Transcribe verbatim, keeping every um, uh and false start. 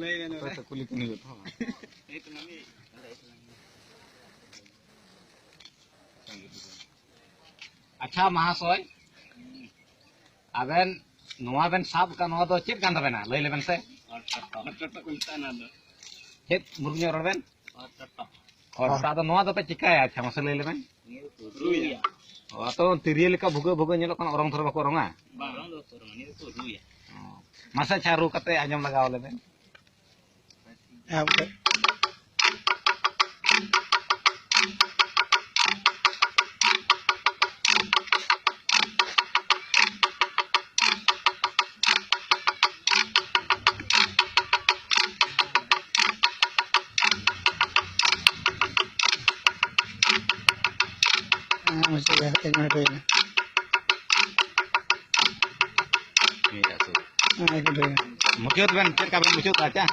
ᱞᱟᱹᱭ ᱜᱟᱱᱚᱜᱼᱟ᱾ ᱚᱠᱚᱭ ᱛᱚ ᱠᱩᱞᱤ ᱠᱩᱞᱤ ᱜᱚᱫ ᱦᱚᱸ᱾ ᱟᱪᱪᱷᱟ ᱢᱟᱦᱟᱥᱚᱭ, ᱟᱵᱮᱱ ᱱᱚᱣᱟ ᱵᱮᱱ ᱥᱟᱵ ᱟᱠᱟᱫ, ᱱᱚᱣᱟ ᱫᱚ ᱪᱮᱫ ᱠᱟᱱ ᱛᱟᱵᱮᱱᱟ? ᱞᱟᱹᱭ ᱞᱮᱵᱮᱱ ᱥᱮ᱾ ᱦᱚᱲ ᱴᱚᱴᱚ ᱠᱚ ᱢᱮᱛᱟᱜᱼᱟ ᱚᱱᱟ ᱫᱚ᱾ ᱪᱮᱫ? ᱢᱩᱨᱩᱠ ᱧᱚᱜ ᱨᱚᱲ ᱵᱮᱱ᱾ ᱦᱚᱲ ᱴᱚᱴᱚ᱾ ᱦᱚᱲ ᱴᱚᱴᱚ᱾ ᱟᱫᱚ ᱱᱚᱣᱟ ᱫᱚᱯᱮ ᱪᱤᱠᱟᱹᱭᱟ? ᱟᱪᱪᱷᱟ, ᱢᱟᱥᱮ ᱞᱟᱹᱭ ᱞᱮᱵᱮᱱ᱾ ᱱᱤᱭᱟᱹ ᱫᱚᱠᱚ ᱨᱩᱭᱟ᱾ ᱚ, ᱟᱫᱚ ᱛᱤᱨᱭᱳ ᱞᱮᱠᱟ ᱵᱷᱩᱜᱟᱹᱜ ᱵᱷᱩᱜᱟᱹᱜ ᱧᱮᱞᱚᱜ ᱠᱟᱱᱟ, ᱚᱨᱚᱝ ᱫᱷᱚᱨᱚ ᱵᱟᱠᱚ ᱚᱨᱚᱝᱟ? ᱵᱟᱝ, ᱚᱨᱚᱝ ᱫᱚ ᱵᱟᱠᱚ ᱚᱨᱚᱝᱟ, ᱱᱤᱭᱟᱹ ᱫᱚᱠᱚ ᱨᱩᱭᱟ᱾ ᱚ᱾ ᱢᱟᱥᱮ ᱟᱪᱪᱷᱟ, ᱨᱩ ᱠᱟᱛᱮ ᱟᱸᱡᱚᱢ ᱞᱟᱜᱟᱣ ᱞᱮᱵᱮᱱ᱾ ᱮᱦᱚᱵ ᱠᱮᱫ᱾ ᱦᱮᱸ, ᱢᱩᱪᱟᱹᱫ ᱵᱮᱱ, ᱮᱠ ᱢᱤᱱᱤᱴ ᱦᱩᱭᱱᱟ᱾ ᱦᱮᱸ, ᱮᱠ ᱢᱤᱱᱤᱴ ᱦᱩᱭᱱᱟ᱾ ᱢᱩᱪᱟᱹᱫ ᱵᱮᱱ, ᱪᱮᱫ ᱞᱮᱠᱟ ᱵᱮᱱ ᱢᱩᱪᱟᱹᱫ ᱫᱟ? ᱟᱪᱪᱷᱟ,